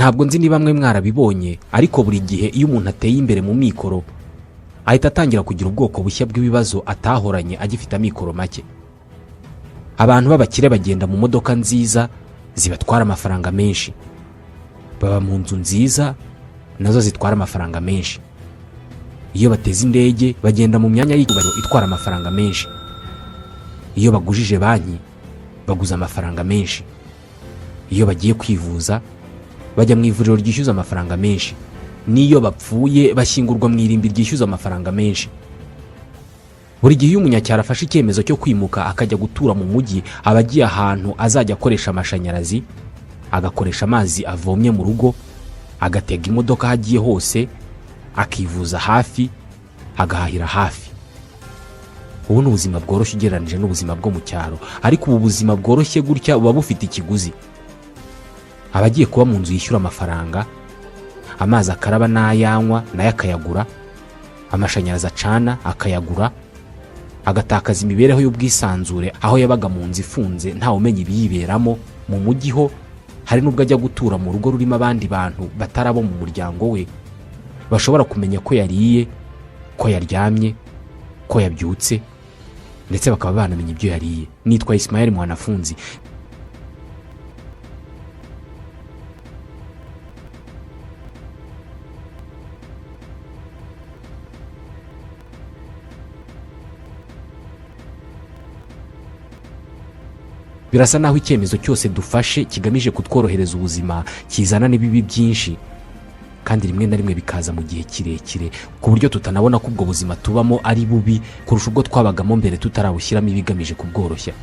Ntabwo nzi niba mwe mwarabibonye, ariko buri gihe iyo umuntu ateye imbere mu mikoro, ahita atangira kugira ubwoko bushya bw'ibibazo atahoranye agifite amikoro make. Abantu b'abakire bagenda mu modoka nziza zibatwara amafaranga menshi, baba mu nzu nziza nazo zitwara amafaranga menshi. Iyo bateze indege, bagenda mu myanya y'icyubahiro itwara amafaranga menshi. Iyo bagujije banki, baguza amafaranga menshi. Iyo bagiye kwivuza, bajya mu ivuriro ryishyuza amafaranga menshi. N'iyo bapfuye, bashyingurwa mu irimbi ryishyuza amafaranga menshi. Buri gihe iyo umunyacyaro afashe icyemezo cyo kwimuka akajya gutura mu mujyi, aba agiye ahantu azajya akoresha amashanyarazi, agakoresha amazi avomye mu rugo, agatega imodoka aho agiye hose, akivuza hafi, agahahira hafi. Ubu ni ubuzima bworoshye ugereranyije n'ubuzima bwo mu cyaro, ariko ubu buzima bworoshye gutya buba bufite ikiguzi. Aba agiye kuba mu nzu yishyura amafaranga, amazi akaraba n'ayanywa nayo akayagura, amashanyarazi acana akayagura, agatakaza imibereho y'ubwisanzure aho yabaga mu nzu ifunze ntawe umenya ibiyiberamo. Mu mujyi ho hari n'ubwo ajya gutura mu rugo rurimo abandi bantu batari abo mu muryango we, bashobora kumenya ko yariye, ko yaryamye, ko yabyutse, ndetse bakaba banamenya ibyo yariye. Nitwa Ismael Mwanafunzi. Birasa naho icyemezo cyose dufashe kigamije kutworohereza ubuzima kizana n'ibibi byinshi, kandi rimwe na rimwe bikaza mu gihe kirekire, ku buryo tutanabona ko ubwo buzima tubamo ari bubi kurusha ubwo twabagamo mbere tutarabushyiramo ibigamije kubworoshya.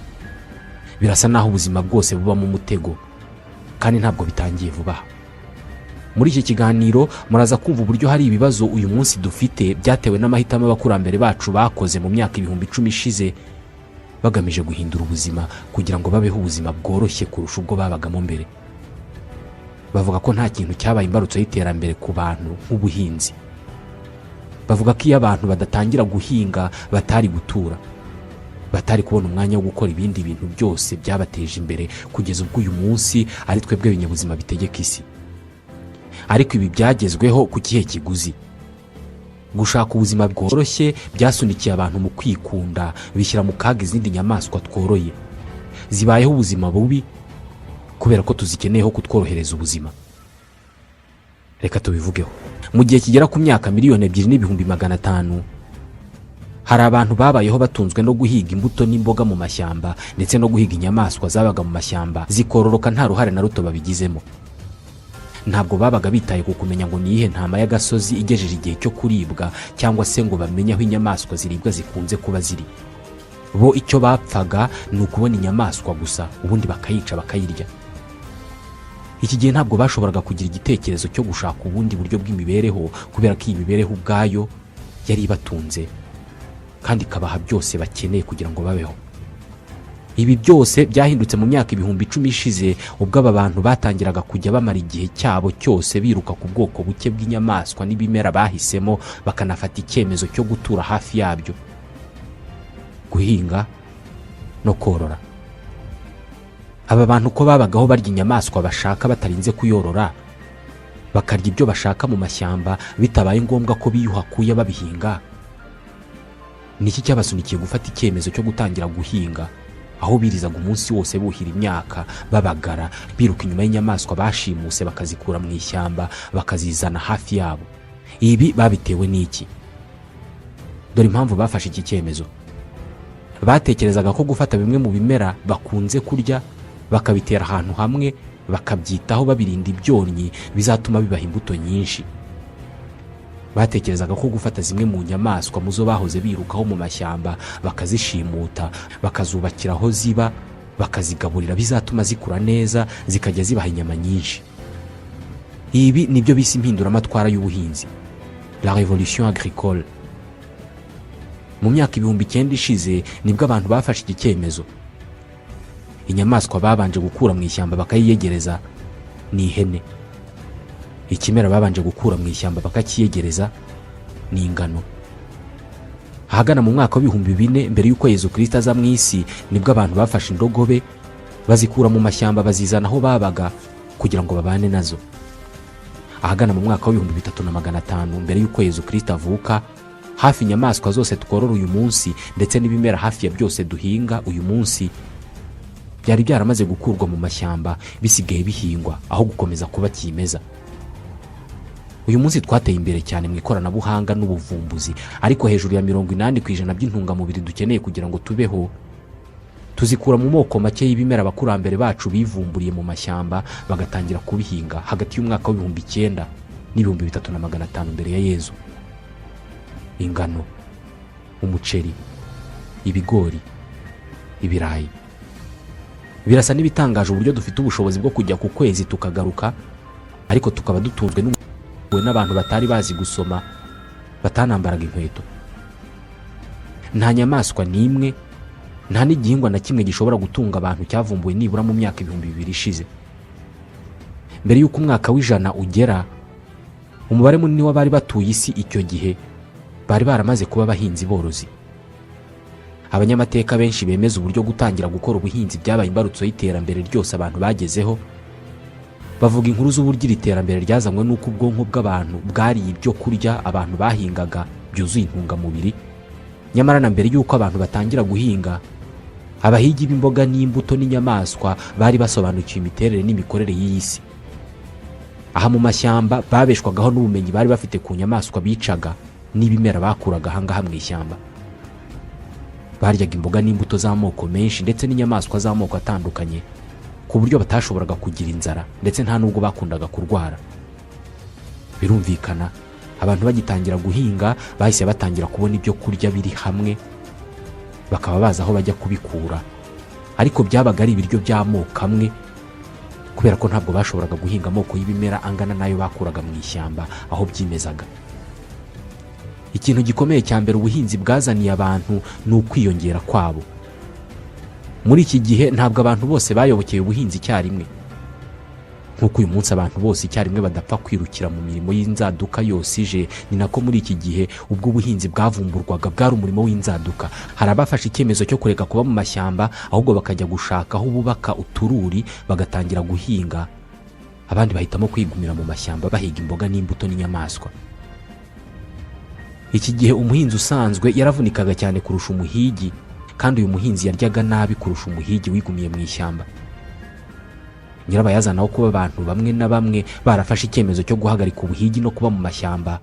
Birasa naho ubuzima bwose bubamo umutego, kandi ntabwo bitangiye vuba aha. Muri iki kiganiro muraza kumva uburyo hari ibibazo uyu munsi dufite byatewe n'amahitamo abakurambere bacu bakoze mu myaka 10,000 ishize, bagamije guhindura ubuzima kugira ngo babeho ubuzima bworoshye kurusha ubwo babagamo mbere. Bavuga ko nta kintu cyabaye imbarutso y'iterambere ku bantu nk'ubuhinzi. Bavuga ko iyo abantu badatangira guhinga, batari gutura, batari kubona umwanya wo gukora ibindi bintu byose byabateje imbere, kugeza ubwo uyu munsi ari twebwe binyabuzima bitegeka isi. Ariko ibi byagezweho ku kihe kiguzi? Gushaka ubuzima bworoshye byasunikiye abantu mu kwikunda, bishyira mu kaga izindi nyamaswa tworoye zibayeho ubuzima bubi kubera ko tuzikeneyeho kutworohereza ubuzima. Reka tubivugeho. Mu gihe kigera ku myaka 2,500,000, hari abantu babayeho batunzwe no guhiga imbuto n'imboga mu mashyamba, ndetse no guhiga inyamaswa zabaga mu mashyamba zikororoka nta ruhare na ruto babigizemo. Ntabwo babaga bitaye ku kumenya ngo ni iyihe ntama y'agasozi igejeje igihe cyo kuribwa, cyangwa se ngo bamenye aho inyamaswa ziribwa zikunze kuba ziri. Bo icyo bapfaga ni ukubona inyamaswa gusa, ubundi bakayica bakayirya. Iki gihe ntabwo bashoboraga kugira igitekerezo cyo gushaka ubundi buryo bw'imibereho, kubera ko iyi mibereho ubwayo yari ibatunze kandi ikabaha byose bakeneye kugira ngo babeho. Ibi byose byahindutse mu myaka 10,000 ishize, ubwo aba bantu batangiraga kujya bamara igihe cyabo cyose biruka ku bwoko buke bw'inyamaswa n'ibimera bahisemo, bakanafata icyemezo cyo gutura hafi yabyo, guhinga no korora. Aba bantu ko babagaho barya inyamaswa bashaka batarinze kuyorora, bakarya ibyo bashaka mu mashyamba bitabaye ngombwa ko biyuhakuye babihinga, ni iki cyabasunikiye gufata icyemezo cyo gutangira guhinga, aho birizaga umunsi wose buhira imyaka, babagara, biruka inyuma y'inyamaswa bashimuse bakazikura mu ishyamba bakazizana hafi yabo? Ibi babitewe n'iki? Dore impamvu bafashe iki cyemezo. Batekerezaga ko gufata bimwe mu bimera bakunze kurya, bakabitera ahantu hamwe, bakabyitaho babirinda ibyonnyi, bizatuma bibaha imbuto nyinshi. Batekerezaga ko gufata zimwe mu nyamaswa mu zo bahoze birukaho mu mashyamba, bakazishimuta, bakazubakira aho ziba, bakazigaburira, bizatuma zikura neza, zikajya zibaha inyama nyinshi. Ibi nibyo bise impinduramatwara y'ubuhinzi, la révolution agricole. Mu myaka 9000 ishize nibwo abantu bafashe iki cyemezo. Inyamaswa babanje gukura mu ishyamba bakayiyegereza ni ihene. Ikimera babanje gukura mu ishyamba bakakiyegereza ni ingano. Ahagana mu mwaka w'4000 mbere y'uko Yezu Kirisita aza mu isi, nibwo abantu bafashe indogobe, bazikura mu mashyamba, bazizana aho babaga kugira ngo babane nazo. Ahagana mu mwaka wa 3500 mbere y'uko Yezu Kirisita avuka, hafi inyamaswa zose tworora uyu munsi ndetse n'ibimera hafi ya byose duhinga uyu munsi byari byaramaze gukurwa mu mashyamba, bisigaye bihingwa aho gukomeza kuba kimeza. Uyu munsi twateye imbere cyane mu ikoranabuhanga n'ubuvumbuzi, ariko hejuru ya 80% by'intungamubiri dukeneye kugira ngo tubeho tuzikura mu moko make y'ibimera abakurambere bacu bivumburiye mu mashyamba, bagatangira kubihinga hagati y'umwaka wa 9000 na 3500 mbere ya Yezu: ingano, umuceri, ibigori, ibirayi. Birasa n'ibitangaje uburyo dufite ubushobozi bwo kujya ku kwezi tukagaruka, ariko tukaba dutunzwe n'abantu batari bazi gusoma, batanambaraga inkweto. Nta nyamaswa n'imwe, nta n'igihingwa na kimwe gishobora gutunga abantu cyavumbuwe nibura mu myaka 2000 ishize. Mbere y'uko umwaka wa 100 ugera, umubare munini w'abari batuye isi icyo gihe bari baramaze kuba abahinzi borozi. Abanyamateka benshi bemeza uburyo gutangira gukora ubuhinzi byabaye imbarutso y'iterambere ryose abantu bagezeho. Bavuga inkuru z'uburyo iri terambere ryazanywe n'uko ubwonko bw'abantu bwariye ibyo kurya abantu bahingaga byuzuye intungamubiri. Nyamara na mbere y'uko abantu batangira guhinga, abahigi b'imboga n'imbuto n'inyamaswa bari basobanukiwe imiterere n'imikorere y'iyi si. Aha mu mashyamba babeshwagaho n'ubumenyi bari bafite ku nyamaswa bicaga n'ibimera bakuraga ahangaha mu ishyamba. Baryaga imboga n'imbuto z'amoko menshi ndetse n'inyamaswa z'amoko atandukanye, ku buryo batashoboraga kugira inzara, ndetse nta n'ubwo bakundaga kurwara. Birumvikana, abantu bagitangira guhinga bahise batangira kubona ibyo kurya biri hamwe, bakaba bazi aho bajya kubikura, ariko byabaga ari ibiryo by'amoko amwe, kubera ko ntabwo bashoboraga guhinga amoko y'ibimera angana n'ayo bakuraga mu ishyamba aho byimezaga. Ikintu gikomeye cya mbere ubuhinzi bwazaniye abantu ni ukwiyongera kwabo. Muri iki gihe ntabwo abantu bose bayobokeye ubuhinzi icyarimwe, nk'uko uyu munsi abantu bose icyarimwe badapfa kwirukira mu mirimo y'inzaduka yose ije. Ni nako muri iki gihe, ubwo ubuhinzi bwavumburwaga, bwari umurimo w'inzaduka. Hari abafashe icyemezo cyo kureka kuba mu mashyamba, ahubwo bakajya gushaka aho bubaka utururi bagatangira guhinga. Abandi bahitamo kwigumira mu mashyamba bahiga imboga n'imbuto n'inyamaswa. Iki gihe umuhinzi usanzwe yaravunikaga cyane kurusha umuhigi, kandi uyu muhinzi yaryaga nabi kurusha umuhigi wigumiye mu ishyamba. Nyirabayazana wo kuba abantu bamwe na bamwe barafashe icyemezo cyo guhagarika ubuhigi no kuba mu mashyamba,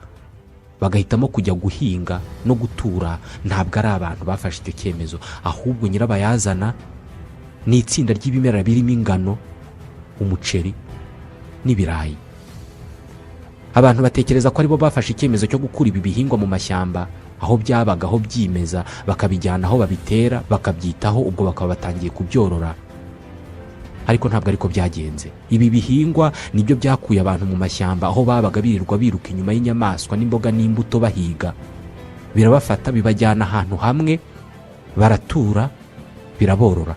bagahitamo kujya guhinga no gutura, ntabwo ari abantu bafashe icyo cyemezo, ahubwo nyirabayazana ni itsinda ry'ibimera birimo ingano, umuceri n'ibirayi. Abantu batekereza ko aribo bafashe icyemezo cyo gukura ibi bihingwa mu mashyamba aho byabaga, aho byimeza, bakabijyana aho babitera, bakabyitaho, ubwo bakaba batangiye kubyorora, ariko ntabwo ariko byagenze. Ibi bihingwa nibyo byakuye abantu mu mashyamba aho babaga birirwa biruka inyuma y'inyamaswa n'imboga n'imbuto bahiga, birabafata bibajyana ahantu hamwe, baratura, biraborora.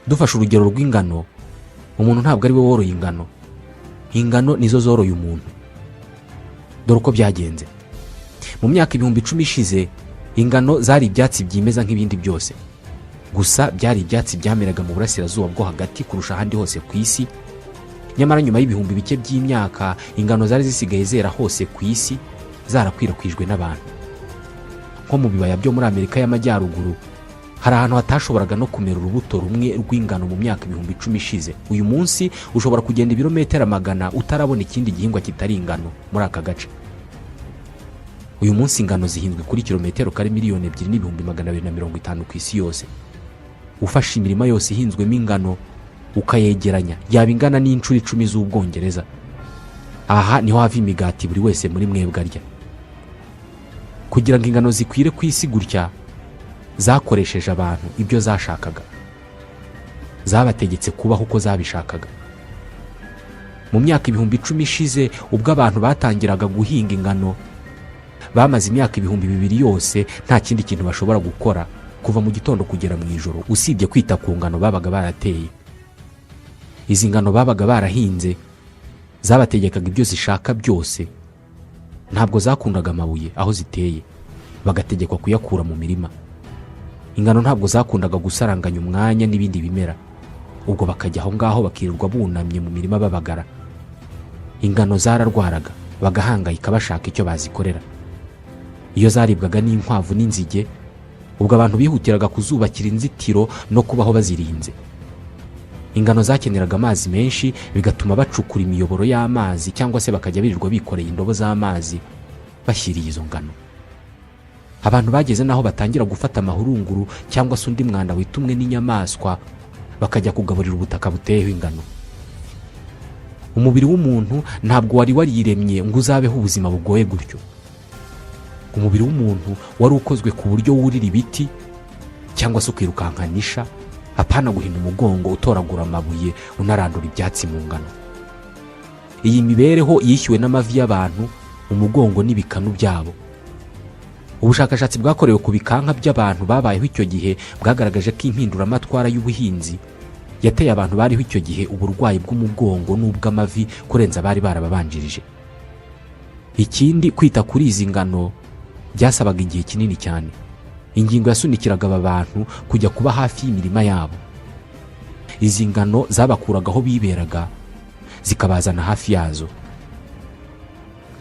Dufashe urugero rw'ingano, umuntu ntabwo ari we woroye ingano, ingano nizo zoroye umuntu. Dore uko byagenze: mu myaka 10.000 ishize, ingano zari ibyatsi byimeza nk'ibindi byose, gusa byari ibyatsi byameraga mu Burasirazuba bwo Hagati kurusha ahandi hose ku isi. Nyamara nyuma y'ibihumbi bike by'imyaka, ingano zari zisigaye zera hose ku isi, zarakwirakwijwe n'abantu. Nko mu bibaya byo muri Amerika y'Amajyaruguru hari ahantu hatashoboraga no kumera urubuto rumwe rw'ingano mu myaka 10.000 ishize. Uyu munsi ushobora kugenda ibirometero amagana utarabona ikindi gihingwa kitari ingano muri aka gace. Uyu munsi ingano zihinzwe kuri kilometero kare 2,250,000 ku isi yose. Ufashe imirima yose ihinzwemo ingano ukayegeranya, yaba ingana n'inshuro 10 z'Ubwongereza. Aha niho hava imigati buri wese muri mwebwe arya. Kugira ngo ingano zikwire ku isi gutya, zakoresheje abantu ibyo zashakaga, zabategetse kubaho uko zabishakaga. Mu myaka 10.000 ishize, ubwo abantu batangiraga guhinga ingano, bamaze imyaka 2000 yose nta kindi kintu bashobora gukora kuva mu gitondo kugera mu ijoro usibye kwita ku ngano babaga barateye. Izi ngano babaga barahinze zabategekaga ibyo zishaka byose. Ntabwo zakundaga amabuye aho ziteye, bagategekwa kuyakura mu mirima. Ingano ntabwo zakundaga gusaranganya umwanya n'ibindi bimera, ubwo bakajya aho ngaho bakirirwa bunamye mu mirima babagara. Ingano zararwaraga bagahangayika bashaka icyo bazikorera. Iyo zaribwaga n'inkwavu n'inzige, ubwo abantu bihutiraga kuzubakira inzitiro no kubaho bazirinze. Ingano zakeneraga amazi menshi, bigatuma bacukura imiyoboro y'amazi cyangwa se bakajya birirwa bikoreye indobo z'amazi bashyiriye izo ngano. Abantu bageze n'aho batangira gufata amahurunguru cyangwa se undi mwanda witumwe n'inyamaswa, bakajya kugaburira ubutaka buteyeho ingano. Umubiri w'umuntu ntabwo wari wariremye ngo uzabeho ubuzima bugoye gutyo. Umubiri w'umuntu wari ukozwe ku buryo wurira ibiti cyangwa se ukirukankanisha, apana guhina umugongo utoragura amabuye unarandura ibyatsi mu ngano. Iyi mibereho yishyuwe n'amavi y'abantu, umugongo n'ibikanu byabo. Ubushakashatsi bwakorewe ku bikanka by'abantu babayeho icyo gihe bwagaragaje ko impinduramatwara y'ubuhinzi yateye abantu bariho icyo gihe uburwayi bw'umugongo n'ubw'amavi kurenza abari barababanjirije. Ikindi, kwita kuri izi ngano byasabaga igihe kinini cyane. Ingingo yasunikiraga aba bantu kujya kuba hafi y'imirima yabo. Izi ngano zabakuraga aho biberaga zikabazana hafi yazo.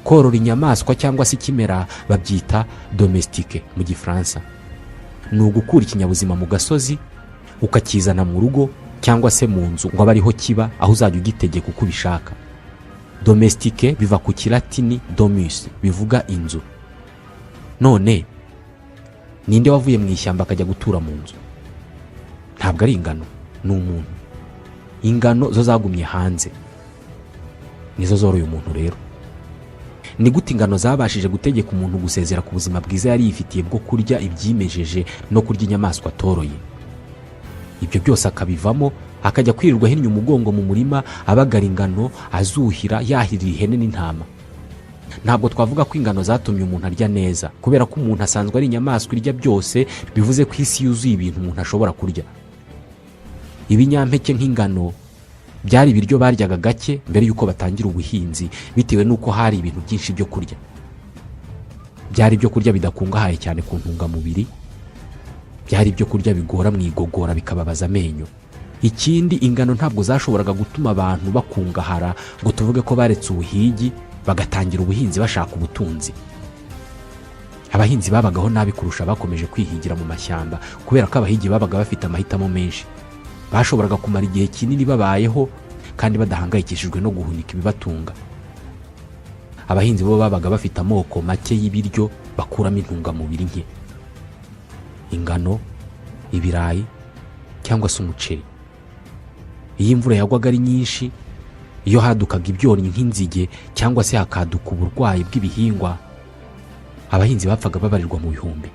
Korora inyamaswa cyangwa se ikimera babyita domestique mu Gifaransa. Ni ugukura ikinyabuzima mu gasozi ukakizana mu rugo cyangwa se mu nzu ngo abe ariho kiba, aho uzajya ugitegeka uko ubishaka. Domestique biva ku Kilatini domus, bivuga inzu. None ninde wavuye mu ishyamba akajya gutura mu nzu? Ntabwo ari ingano, ni umuntu. Ingano zo zagumye hanze, nizo zoroye umuntu. Rero ni gute ingano zabashije gutegeka umuntu gusezera ku buzima bwiza yari yifitiye bwo kurya ibyimejeje no kurya inyamaswa atoroye, ibyo byose akabivamo akajya kwirirwa ahinnye umugongo mu murima, abagara ingano, azuhira, yahirira ihene n'intama? Ntabwo twavuga ko ingano zatumye umuntu arya neza, kubera ko umuntu asanzwe ari inyamaswa irya byose. Bivuze ko isi yuzuye ibintu umuntu ashobora kurya. Ibinyampeke nk'ingano byari ibiryo baryaga gake mbere y'uko batangira ubuhinzi, bitewe n'uko hari ibintu byinshi byo kurya. Byari ibyo kurya bidakungahaye cyane ku ntungamubiri, byari ibyo kurya bigora mu igogora, bikababaza amenyo. Ikindi, ingano ntabwo zashoboraga gutuma abantu bakungahara ngo tuvuge ko baretse ubuhigi bagatangira ubuhinzi bashaka ubutunzi. Abahinzi babagaho nabi kurusha abakomeje kwihigira mu mashyamba, kubera ko abahigi babaga bafite amahitamo menshi. Bashoboraga kumara igihe kinini babayeho kandi badahangayikishijwe no guhunika ibibatunga. Abahinzi bo babaga bafite amoko make y'ibiryo bakuramo intungamubiri nke: ingano, ibirayi cyangwa se umuceri. Iyo imvura yagwaga ari nyinshi, iyo hadukaga ibyonnyi nk'inzige cyangwa se hakaduka uburwayi bw'ibihingwa, abahinzi bapfaga babarirwa mu bihumbi.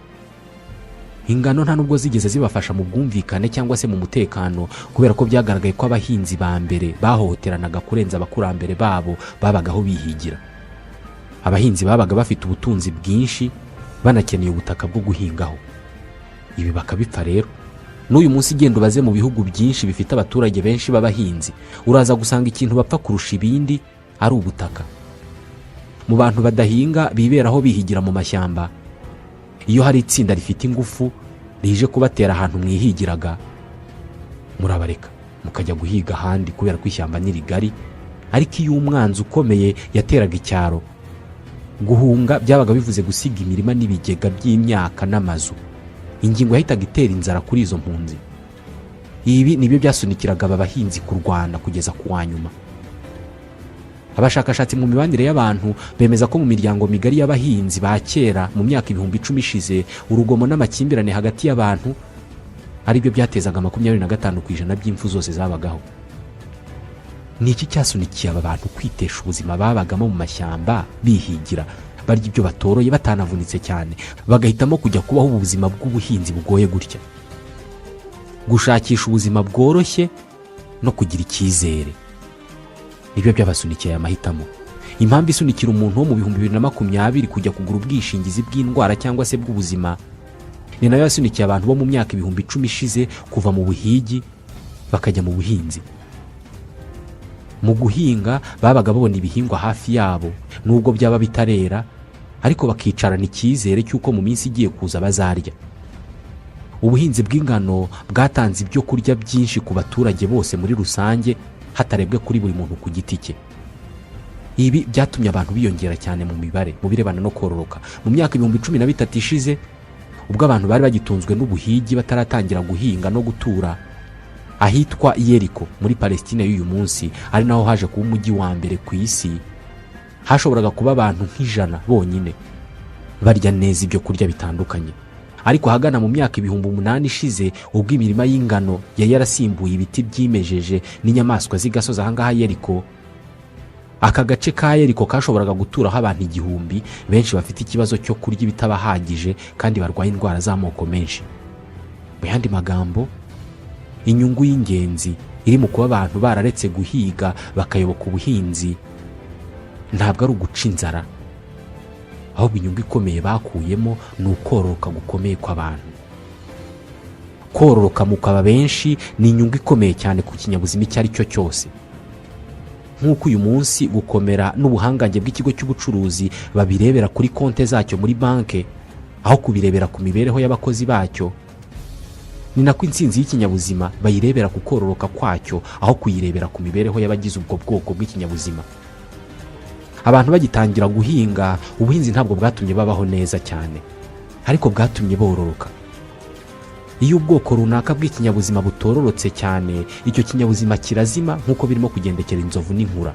Ingano nta nubwo zigeze zibafasha mu bwumvikane cyangwa se mu mutekano, kubera ko byagaragaye ko abahinzi ba mbere bahohoteranaga kurenza abakurambere babo babagaho bihigira. Abahinzi babaga bafite ubutunzi bwinshi, banakeneye ubutaka bwo guhingaho, ibi bakabipfa. Rero n'uyu munsi, igenda ubaze mu bihugu byinshi bifite abaturage benshi b'abahinzi, uraza gusanga ikintu bapfa kurusha ibindi ari ubutaka. Mu bantu badahinga, biberaho bihigira mu mashyamba, iyo hari itsinda rifite ingufu rije kubatera ahantu mwihigiraga, murabareka mukajya guhiga ahandi, kubera ko ishyamba ni rigari. Ariko iyo umwanzi ukomeye yateraga icyaro, guhunga byabaga bivuze gusiga imirima n'ibigega by'imyaka n'amazu. Ingingo yahitaga itera inzara kuri izo mpunzi. Ibi nibyo byasunikiraga aba bahinzi kurwana kugeza ku wa nyuma. Abashakashatsi mu mibanire y'abantu bemeza ko mu miryango migari y'abahinzi ba kera mu myaka 10,000 ishize, urugomo n'amakimbirane hagati y'abantu aribyo byatezaga 25% by'impfu zose zabagaho. Ni iki cyasunikiye aba bantu kwitesha ubuzima babagamo mu mashyamba, bihigira, barya ibyo batoroye, batanavunitse cyane, bagahitamo kujya kubaho ubu buzima bw'ubuhinzi bugoye gutya? Gushakisha ubuzima bworoshye no kugira icyizere nibyo byabasunikiye aya mahitamo. Impamvu isunikira umuntu wo mu 2020 kujya kugura ubwishingizi bw'indwara cyangwa se bw'ubuzima ni nayo yasunikiye abantu bo mu myaka 10,000 ishize kuva mu buhigi bakajya mu buhinzi. Mu guhinga babaga babona ibihingwa hafi yabo, nubwo byaba bitarera, ariko bakicarana icyizere cy'uko mu minsi igiye kuza bazarya. Ubuhinzi bw'ingano bwatanze ibyo kurya byinshi ku baturage bose muri rusange, hatarebwe kuri buri muntu ku giti cye. Ibi byatumye abantu biyongera cyane mu mibare mu birebana no kororoka. Mu myaka 13,000 ishize, ubwo abantu bari bagitunzwe n'ubuhigi bataratangira guhinga no gutura ahitwa Yeriko muri Palestine y'uyu munsi, ari naho haje kuba umujyi wa mbere ku isi, hashoboraga kuba abantu nk'100 bonyine barya neza ibyo kurya bitandukanye. Ariko ahagana mu myaka 8000 ishize, ubwo imirima y'ingano yari yarasimbuye ibiti byimejeje n'inyamaswa z'igasozi ahangaha Yeriko, aka gace ka Yeriko kashoboraga guturaho abantu 1000, benshi bafite ikibazo cyo kurya ibitabahagije kandi barwaye indwara z'amoko menshi. Mu yandi magambo, inyungu y'ingenzi iri mu kuba abantu bararetse guhiga bakayoboka ubuhinzi ntabwo ari uguca inzara, ahubwo inyungu ikomeye bakuyemo ni ukororoka gukomeye kw'abantu. Kororoka mukaba benshi ni inyungu ikomeye cyane ku kinyabuzima icyo ari cyo cyose. Nk'uko uyu munsi gukomera n'ubuhangange bw'ikigo cy'ubucuruzi babirebera kuri konti zacyo muri banki aho kubirebera ku mibereho y'abakozi bacyo, ni nako intsinzi y'ikinyabuzima bayirebera ku kororoka kwacyo aho kuyirebera ku mibereho y'abagize ubwo bwoko bw'ikinyabuzima. Abantu bagitangira guhinga, ubuhinzi ntabwo bwatumye babaho neza cyane, ariko bwatumye bororoka. Iyo ubwoko runaka bw'ikinyabuzima butororotse cyane, icyo kinyabuzima kirazima, nk'uko birimo kugendekera inzovu n'inkura.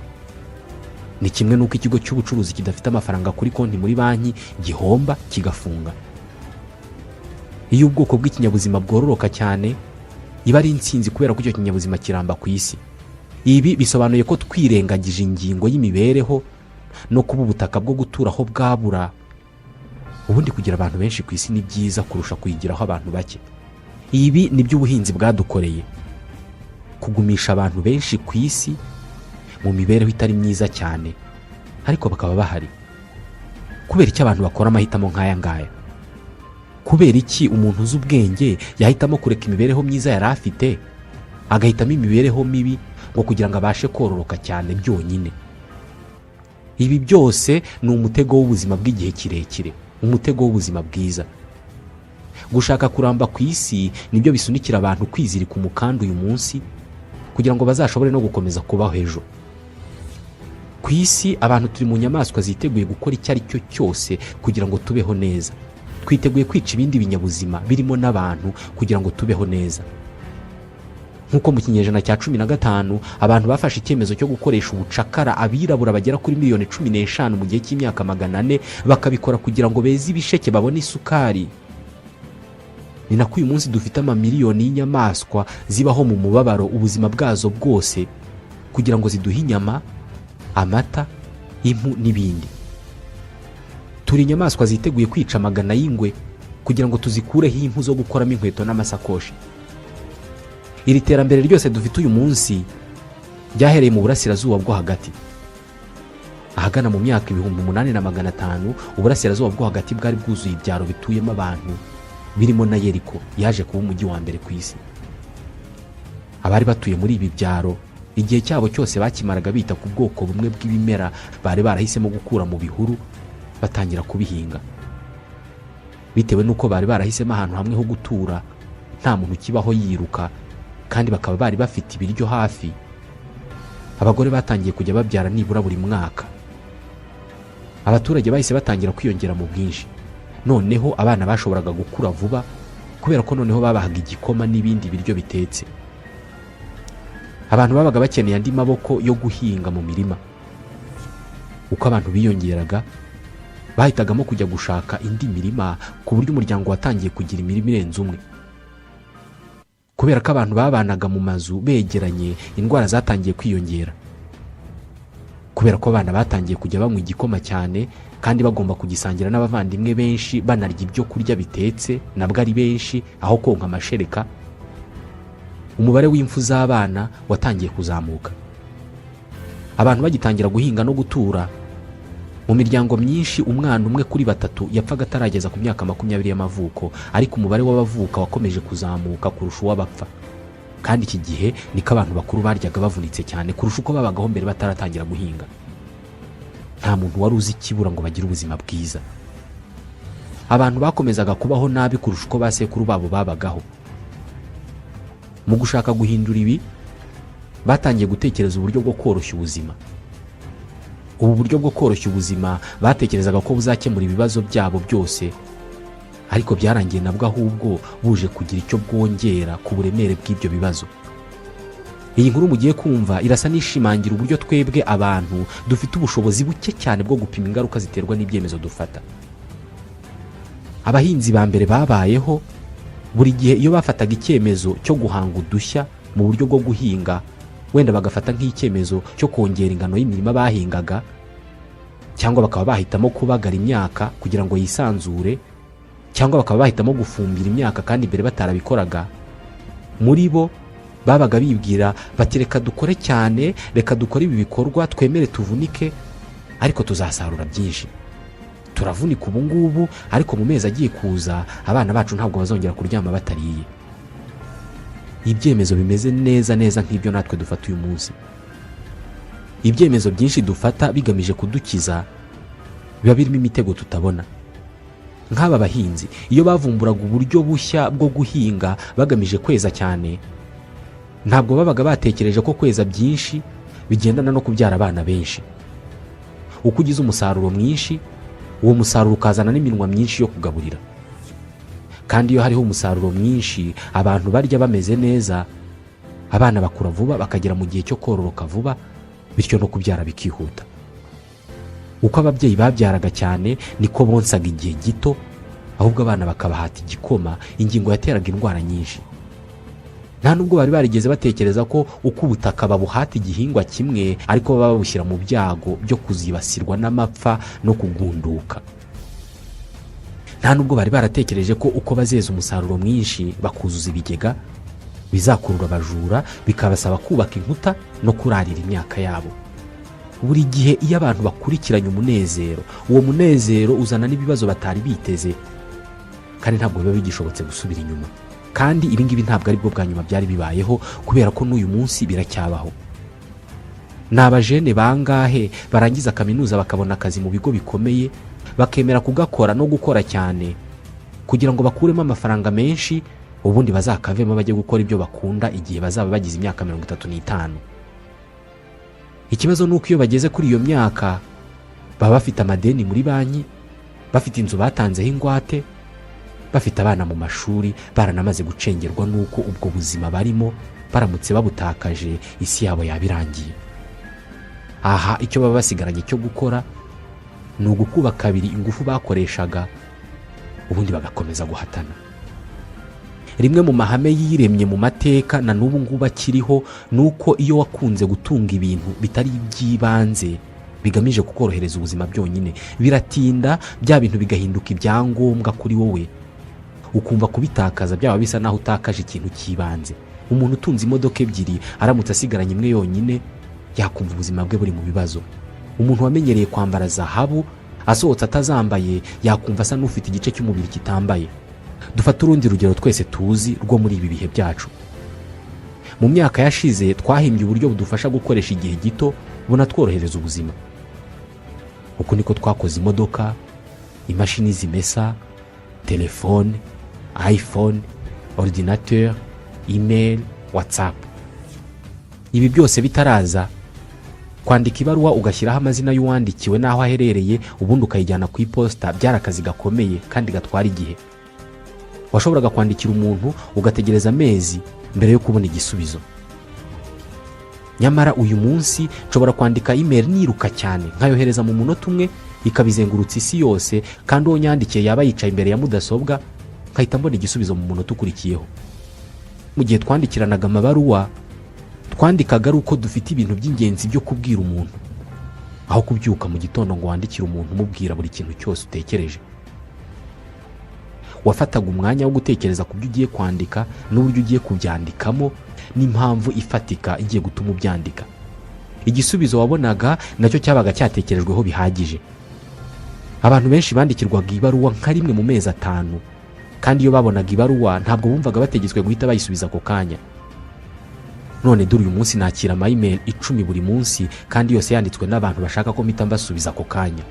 Ni kimwe n'uko ikigo cy'ubucuruzi kidafite amafaranga kuri konti muri banki gihomba, kigafunga. Iyo ubwoko bw'ikinyabuzima bwororoka cyane, iba ari intsinzi, kubera ko icyo kinyabuzima kiramba ku isi. Ibi bisobanuye ko twirengagije ingingo y'imibereho no kuba ubutaka bwo guturaho bwabura, ubundi kugira abantu benshi ku isi ni byiza kurusha kuyigiraho abantu bake. Ibi ni byo ubuhinzi bwadukoreye: kugumisha abantu benshi ku isi mu mibereho itari myiza cyane, ariko bakaba bahari. Kubera iki abantu bakora amahitamo nk'aya ngaya? Kubera iki umuntu uzi ubwenge yahitamo kureka imibereho myiza yari afite, agahitamo imibereho mibi ngo kugira ngo abashe kororoka cyane byonyine? Ibi byose ni umutego w'ubuzima bw'igihe kirekire, umutego w'ubuzima bwiza. Gushaka kuramba ku isi nibyo bisunikira abantu kwizirika umukanda uyu munsi kugira ngo bazashobore no gukomeza kubaho ejo ku isi. Abantu turi mu nyamaswa ziteguye gukora icyo ari cyo cyose kugira ngo tubeho neza. Twiteguye kwica ibindi binyabuzima birimo n'abantu kugira ngo tubeho neza. Nk'uko mu kinyejana cya 15 abantu bafashe icyemezo cyo gukoresha ubucakara abirabura bagera kuri miliyoni 15 mu gihe cy'imyaka 400, bakabikora kugira ngo beze ibisheke babone isukari, ni nako uyu munsi dufite amamiliyoni y'inyamaswa zibaho mu mubabaro ubuzima bwazo bwose kugira ngo ziduhe inyama, amata, impu n'ibindi. Turi inyamaswa ziteguye kwica amagana y'ingwe kugira ngo tuzikureho impu zo gukoramo inkweto n'amasakoshi. Iri terambere ryose dufite uyu munsi ryahereye mu Burasirazuba bwo Hagati. Ahagana mu myaka 8500, Uburasirazuba bwo Hagati bwari bwuzuye ibyaro bituyemo abantu, birimo na Yeriko yaje kuba umujyi wa mbere ku isi. Abari batuye muri ibi byaro igihe cyabo cyose bakimaraga bita ku bwoko bumwe bw'ibimera bari barahisemo gukura mu bihuru, batangira kubihinga. Bitewe n'uko bari barahisemo ahantu hamwe ho gutura, nta muntu ukibaho yiruka, kandi bakaba bari bafite ibiryo hafi, abagore batangiye kujya babyara nibura buri mwaka. Abaturage bahise batangira kwiyongera mu bwinshi. Noneho abana bashoboraga gukura vuba kubera ko noneho babahaga igikoma n'ibindi biryo bitetse. Abantu babaga bakeneye andi maboko yo guhinga mu mirima. Uko abantu biyongeraga, bahitagamo kujya gushaka indi mirima, ku buryo umuryango watangiye kugira imirima irenze umwe. Kubera ko abantu babanaga mu mazu begeranye, indwara zatangiye kwiyongera. Kubera ko abana batangiye kujya banywa igikoma cyane kandi bagomba kugisangira n'abavandimwe benshi, banarya ibyo kurya bitetse nabwo ari benshi aho konka amashereka, umubare w'impfu z'abana watangiye kuzamuka. Abantu bagitangira guhinga no gutura, mu miryango myinshi umwana umwe kuri batatu yapfaga atarageza ku myaka 20 y'amavuko. Ariko umubare w'abavuka wakomeje kuzamuka kurusha uw'abapfa, kandi iki gihe niko abantu bakuru baryaga bavunitse cyane kurusha uko babagaho mbere bataratangira guhinga. Nta muntu wari uzi ikibura ngo bagire ubuzima bwiza. Abantu bakomezaga kubaho nabi kurusha uko ba sekuru babo babagaho. Mu gushaka guhindura ibi, batangiye gutekereza uburyo bwo koroshya ubuzima. Ubu buryo bwo koroshya ubuzima batekerezaga ko buzakemura ibibazo byabo byose, ariko byarangiye nabwo ahubwo buje kugira icyo bwongera ku buremere bw'ibyo bibazo. Iyi nkuru mugiye kumva irasa n'ishimangira uburyo twebwe abantu dufite ubushobozi buke cyane bwo gupima ingaruka ziterwa n'ibyemezo dufata. Abahinzi ba mbere babayeho, buri gihe iyo bafataga icyemezo cyo guhanga udushya mu buryo bwo guhinga, wenda bagafata nk'icyemezo cyo kongera ingano y'imirima bahingaga, cyangwa bakaba bahitamo kubagara imyaka kugira ngo yisanzure, cyangwa bakaba bahitamo gufumbira imyaka kandi mbere batarabikoraga, muri bo babaga bibwira bati: "Reka dukore cyane, reka dukore ibi bikorwa, twemere tuvunike, ariko tuzasarura byinshi. Turavunika ubu ngubu, ariko mu mezi agiye kuza abana bacu ntabwo bazongera kuryama batariye." Ibyemezo bimeze neza neza nk'ibyo natwe dufata uyu munsi. Ibyemezo byinshi dufata bigamije kudukiza biba birimo imitego tutabona. Nk'aba bahinzi, iyo bavumburaga uburyo bushya bwo guhinga bagamije kweza cyane, ntabwo babaga batekereje ko kweza byinshi bigendana no kubyara abana benshi. Uko ugize umusaruro mwinshi, uwo musaruro ukazana n'iminwa myinshi yo kugaburira. Kandi iyo hariho umusaruro mwinshi, abantu barya bameze neza, abana bakura vuba, bakagera mu gihe cyo kororoka vuba, bityo no kubyara bikihuta. Uko ababyeyi babyaraga cyane, niko bonsaga igihe gito, ahubwo abana bakabahata igikoma, ingingo yateraga indwara nyinshi. Nta nubwo bari barigeze batekereza ko uko ubutaka babuhata igihingwa kimwe, ariko baba babushyira mu byago byo kuzibasirwa n'amapfa no kugunduka. Nta nubwo bari baratekereje ko uko bazeza umusaruro mwinshi bakuzuza ibigega, bizakurura abajura, bikabasaba kubaka inkuta no kurarira imyaka yabo. Buri gihe iyo abantu bakurikiranye umunezero, uwo munezero uzana n'ibibazo batari biteze, kandi ntabwo biba bigishobotse gusubira inyuma. Kandi ibi ngibi ntabwo ari bwo bwa nyuma byari bibayeho, kubera ko n'uyu munsi biracyabaho. Ni abajene bangahe barangiza kaminuza bakabona akazi mu bigo bikomeye, bakemera kugakora no gukora cyane kugira ngo bakuremo amafaranga menshi, ubundi bazakavemo bajye gukora ibyo bakunda igihe bazaba bagize imyaka 35? Ikibazo ni uko iyo bageze kuri iyo myaka baba bafite amadeni muri banki, bafite inzu batanzeho ingwate, bafite abana mu mashuri, baranamaze gucengerwa n'uko ubwo buzima barimo baramutse babutakaje isi yabo yaba irangiye. Aha icyo baba basigaranye cyo gukora ni ugukuba kabiri ingufu bakoreshaga, ubundi bagakomeza guhatana. Rimwe mu mahame yiremye mu mateka na n'ubu ngubu akiriho ni uko iyo wakunze gutunga ibintu bitari iby'ibanze bigamije kukorohereza ubuzima byonyine, biratinda bya bintu bigahinduka ibyangombwa kuri wowe, ukumva kubitakaza byaba bisa naho utakaje ikintu cy'ibanze. Umuntu utunze imodoka ebyiri, aramutse asigaranye imwe yonyine, yakumva ubuzima bwe buri mu bibazo. Umuntu wamenyereye kwambara zahabu, asohotse atazambaye, yakumva asa n'ufite igice cy'umubiri kitambaye. Dufate urundi rugero twese tuzi rwo muri ibi bihe byacu. Mu myaka yashize twahimbye uburyo budufasha gukoresha igihe gito bunatworohereza ubuzima. Uku niko twakoze imodoka, imashini zimesa, telefone, iPhone, ordinateur, email, WhatsApp. Ibi byose bitaraza, kwandika ibaruwa ugashyiraho amazina y'uwandikiwe n'aho aherereye, ubundi ukayijyana ku iposita, byari akazi gakomeye kandi gatwara igihe. Washoboraga kwandikira umuntu ugategereza amezi mbere yo kubona igisubizo. Nyamara uyu munsi nshobora kwandika email niruka cyane, nkayohereza mu munota umwe, ikabizengurutsa isi yose, kandi uwo nyandikiye yaba yicaye imbere ya mudasobwa, nkahita mbona igisubizo mu munota ukurikiyeho. Mu gihe twandikiranaga amabaruwa, twandikaga ari uko dufite ibintu by'ingenzi byo kubwira umuntu, aho kubyuka mu gitondo ngo wandikire umuntu umubwira buri kintu cyose utekereje. Wafataga umwanya wo gutekereza ku byo ugiye kwandika n'uburyo ugiye kubyandikamo n'impamvu ifatika igiye gutuma ubyandika. Igisubizo wabonaga nacyo cyabaga cyatekerejweho bihagije. Abantu benshi bandikirwaga ibaruwa nka rimwe mu mezi 5, kandi iyo babonaga ibaruwa ntabwo bumvaga bategetswe guhita bayisubiza ako kanya. None dore uyu munsi nakira ama email 10 buri munsi, kandi yose yanditswe n'abantu bashaka ko mpita mbasubiza ako kanya.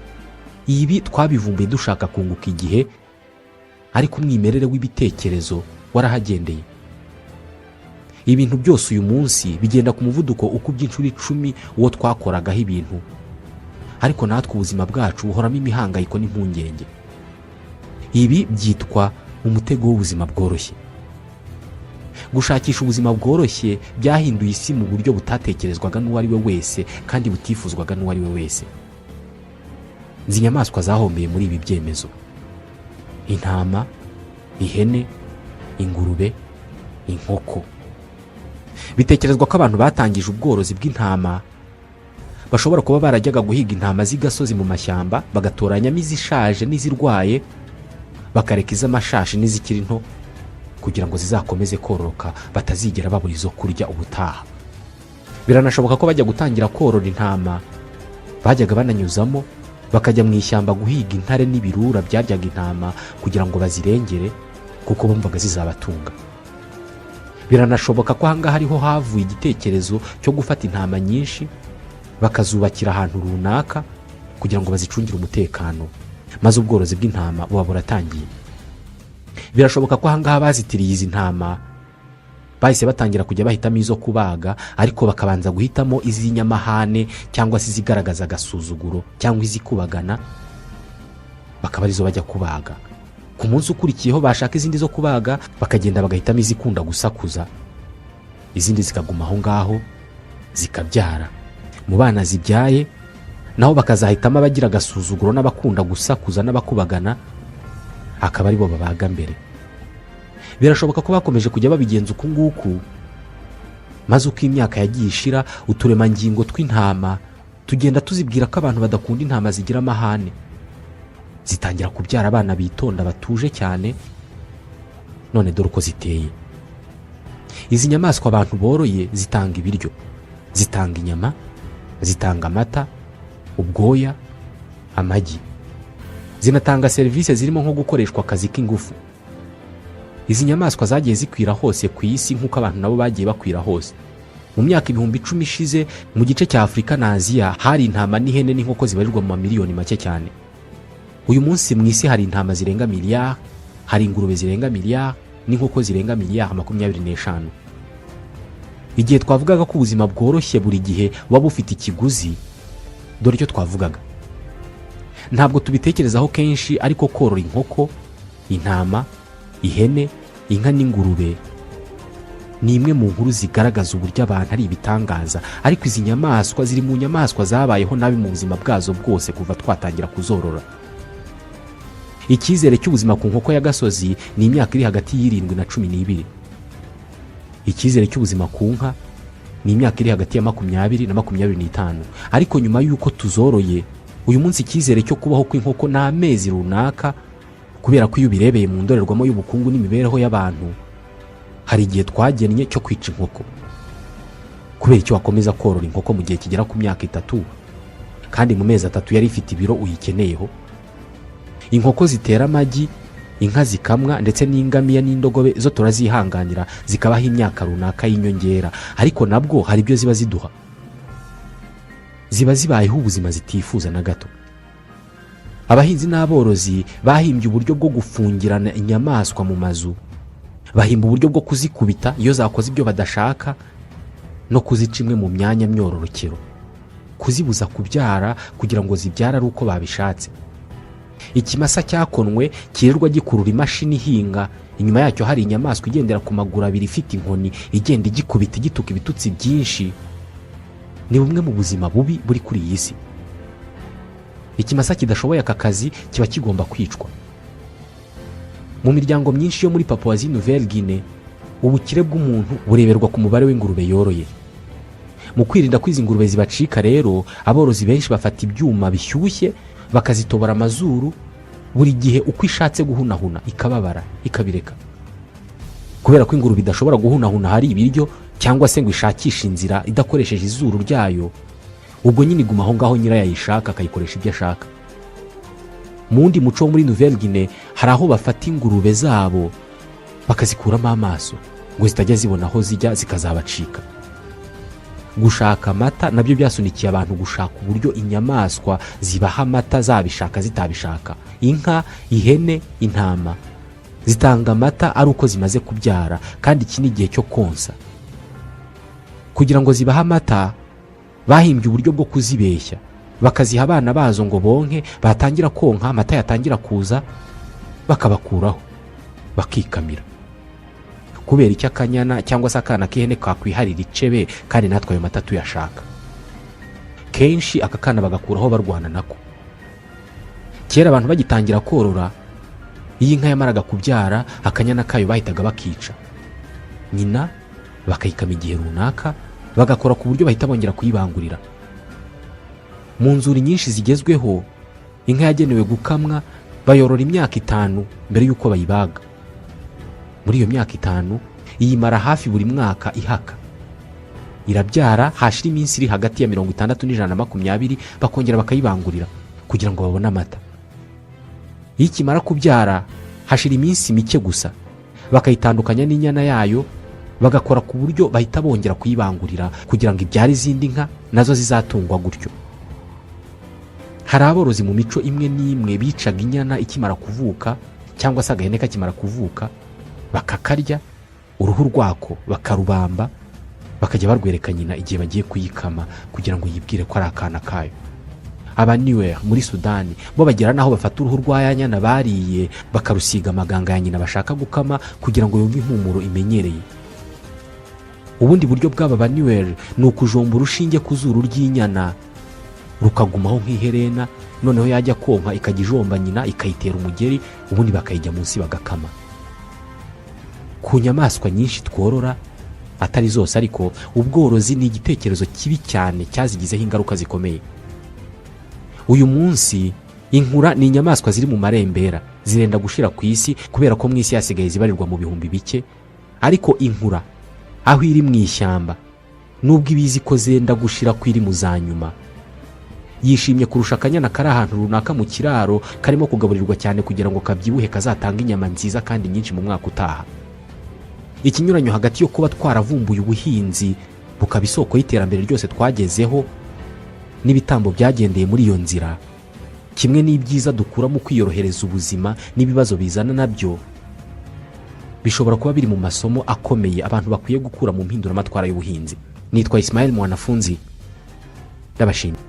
Ibi twabivumbuye dushaka kunguka igihe, ariko umwimerere w'ibitekerezo warahagendeye. Ibintu byose uyu munsi bigenda ku muvuduko ukubye inshuro 10 uwo twakoragaho ibintu, ariko nanone bikadusaba gukora inshuro 10 kurusha uko Ariko natwe ubuzima bwacu buhoramo imihangayiko n'impungenge. Ibi byitwa umutego w'ubuzima bworoshye. Gushakisha ubuzima bworoshye byahinduye isi mu buryo butatekerezwaga n'uwo ari we wese kandi butifuzwaga n'uwo ari we wese. Izi nyamaswa zahombeye muri ibi byemezo: intama, ihene, ingurube, inkoko. Bitekerezwa ko abantu batangije ubworozi bw'intama bashobora kuba barajyaga guhiga intama z'igasozi mu mashyamba, bagatoranyamo izishaje n'izirwaye, bakareka iz'amashashi n'izikiri nto kugira ngo zizakomeze kororoka, batazigera babura izo kurya ubutaha. Biranashoboka ko bajya gutangira korora intama bajyaga bananyuzamo bakajya mu ishyamba guhiga intare n'ibirura byaryaga intama kugira ngo bazirengere, kuko bumvaga zizabatunga. Biranashoboka ko ahangaha ariho havuye igitekerezo cyo gufata intama nyinshi bakazubakira ahantu runaka kugira ngo bazicungire umutekano, maze ubworozi bw'intama buba buratangiye. Birashoboka ko ahangaha bazitiriye izi ntama bahise batangira kujya bahitamo izo kubaga, ariko bakabanza guhitamo iz'inyamahane cyangwa se izigaragaza agasuzuguro cyangwa izikubagana, bakaba arizo bajya kubaga. Ku munsi ukurikiyeho bashaka izindi zo kubaga, bakagenda bagahitamo izikunda gusakuza, izindi zikaguma aho ngaho zikabyara. Mu bana zibyaye naho bakazahitamo abagira agasuzuguro n'abakunda gusakuza n'abakubagana, akaba aribo babaga mbere. Birashoboka ko bakomeje kujya babigenza uku nguku, maze uko imyaka yagiye ishira, uturemangingo tw'intama tugenda tuzibwira ko abantu badakunda intama zigira amahane. Zitangira kubyara abana bitonda, batuje cyane. None dore uko ziteye. Izi nyamaswa abantu boroye zitanga ibiryo, zitanga inyama, zitanga amata, ubwoya, amagi, zinatanga serivisi zirimo nko gukoreshwa akazi k'ingufu. Izi nyamaswa zagiye zikwira hose ku isi nk'uko abantu nabo bagiye bakwira hose. Mu myaka 10,000 ishize, mu gice cya Afurika na Aziya hari intama n'ihene n'inkoko zibarirwa mu mamiliyoni make cyane. Uyu munsi mu isi hari intama zirenga miliyari, hari ingurube zirenga miliyari n'inkoko zirenga miliyari 25. Igihe twavugaga ko ubuzima bworoshye buri gihe buba bufite ikiguzi, dore icyo twavugaga. Ntabwo tubitekerezaho kenshi, ariko korora inkoko, intama, ihene, inka n'ingurube ni imwe mu nkuru zigaragaza uburyo abantu ari ibitangaza. Ariko izi nyamaswa ziri mu nyamaswa zabayeho nabi mu buzima bwazo bwose kuva twatangira kuzorora. Icyizere cy'ubuzima ku nkoko y'agasozi ni imyaka iri hagati y'7 na 12. Icyizere cy'ubuzima ku nka ni imyaka iri hagati ya 20 na 25. Ariko nyuma y'uko tuzoroye, uyu munsi icyizere cyo kubaho kw'inkoko ni amezi runaka, kubera ko iyo ubirebeye mu ndorerwamo y'ubukungu n'imibereho y'abantu, hari igihe twagennye cyo kwica inkoko. Kubera icyo wakomeza korora inkoko mu gihe kigera ku myaka 3 kandi mu mezi 3 yari ifite ibiro uyikeneyeho? Inkoko zitera amagi, inka zikamwa, ndetse n'ingamiya n'indogobe zo turazihanganira zikabaho imyaka runaka y'inyongera, ariko nabwo hari ibyo ziba ziduha. Ziba zibayeho ubuzima zitifuza na gato. Abahinzi n'aborozi bahimbye uburyo bwo gufungirana inyamaswa mu mazu, bahimba uburyo bwo kuzikubita iyo zakoze ibyo badashaka no kuzica imwe mu myanya myororokero, kuzibuza kubyara kugira ngo zibyare ari uko babishatse. Ikimasa cyakonwe cyirirwa gikurura imashini ihinga, inyuma yacyo hari inyamaswa igendera ku maguru abiri ifite inkoni igenda igikubita, igituka ibitutsi byinshi, ni bumwe mu buzima bubi buri kuri iyi si. Ikimasa kidashoboye aka kazi kiba kigomba kwicwa. Mu miryango myinshi yo muri Papouasie Nouvelle Guinée, ubukire bw'umuntu bureberwa ku mubare w'ingurube yoroye. Mu kwirinda ko izi ngurube zibacika rero, aborozi benshi bafata ibyuma bishyushye bakazitobora amazuru buri gihe uko ishatse guhunahuna, ikababara ikabireka. Kubera ko ingurube idashobora guhunahuna ahari ibiryo cyangwa se ngo ishakishe inzira idakoresheje izuru ryayo, ubwo nyine iguma aho ngaho, nyirayo ayishaka akayikoresha ibyo ashaka. Mu wundi muco wo muri Nouvelle Guinée, hari aho bafata ingurube zabo bakazikuramo amaso ngo zitajya zibona aho zijya zikazabacika. Gushaka amata nabyo byasunikiye abantu gushaka uburyo inyamaswa zibaha amata zabishaka zitabishaka. Inka, ihene, intama zitanga amata ari uko zimaze kubyara, kandi iki ni igihe cyo konsa. Kugira ngo zibahe amata, bahimbye uburyo bwo kuzibeshya. Bakaziha abana bazo ngo bonke. Batangira konka, amata yatangira kuza, bakabakuraho bakikamira. Kubera icyo akanyana cyangwa se akana k'ihene kakwiharira icebe kandi natwe ayo mata tuyashaka? Kenshi aka kana bagakuraho barwana nako. Kera abantu bagitangira korora, iyo inka yamaraga kubyara akanyana kayo, bahitaga bakica, nyina bakayikama igihe runaka, bagakora ku buryo bahita bongera kuyibangurira. Mu nzuri nyinshi zigezweho, inka yagenewe gukamwa bayorora imyaka 5 mbere y'uko bayibaga. Muri iyo myaka 5 iyimara hafi buri mwaka ihaka, irabyara. Hashira iminsi iri hagati ya 60 n'120, bakongera bakayibangurira kugira ngo babone amata. Iyo ikimara kubyara, hashira iminsi mike gusa bakayitandukanya n'inyana yayo, bagakora ku buryo bahita bongera kuyibangurira kugira ngo ibyare izindi nka nazo zizatungwa gutyo. Hari aborozi mu mico imwe n'imwe bicaga inyana ikimara kuvuka cyangwa se agahene kakimara kuvuka, bakakarya, uruhu rwako bakarubamba, bakajya barwereka nyina igihe bagiye kuyikama kugira ngo yibwire ko ari akana kayo. Abaniwe muri Sudani bo bagera n'aho bafata uruhu rwa ya nyana bariye, bakarusiga amaganga ya nyina bashaka gukama kugira ngo yumve impumuro imenyereye. Ubundi buryo bw'aba baniweri ni ukujomba urushinge ku zuru ry'inyana, rukagumaho nk'iherena. Noneho yajya konka ikajya ijomba nyina, ikayitera umugeri, ubundi bakayijya munsi bagakama. Ku nyamaswa nyinshi tworora, atari zose ariko, ubworozi ni igitekerezo kibi cyane cyazigizeho ingaruka zikomeye. Uyu munsi inkura ni inyamaswa ziri mu marembera, zirenda gushira ku isi, kubera ko mu isi hasigaye zibarirwa mu bihumbi bike. Ariko inkura aho iri mu ishyamba, nubwo ibizi ko zenda gushira, ko iri mu za nyuma, yishimye kurusha akanyana kari ahantu runaka mu kiraro karimo kugaburirwa cyane kugira ngo kabyibuhe, kazatange inyama nziza kandi nyinshi mu mwaka utaha. Ikinyuranyo hagati yo kuba twaravumbuye ubuhinzi bukaba isoko y'iterambere ryose twagezeho n'ibitambo byagendeye muri iyo nzira, kimwe n'ibyiza dukura mu kwiyorohereza ubuzima n'ibibazo bizana nabyo, bishobora kuba biri mu masomo akomeye abantu bakwiye gukura mu mpinduramatwara y'ubuhinzi. Nitwa Ismail Mwanafunzi, ndabashimiye.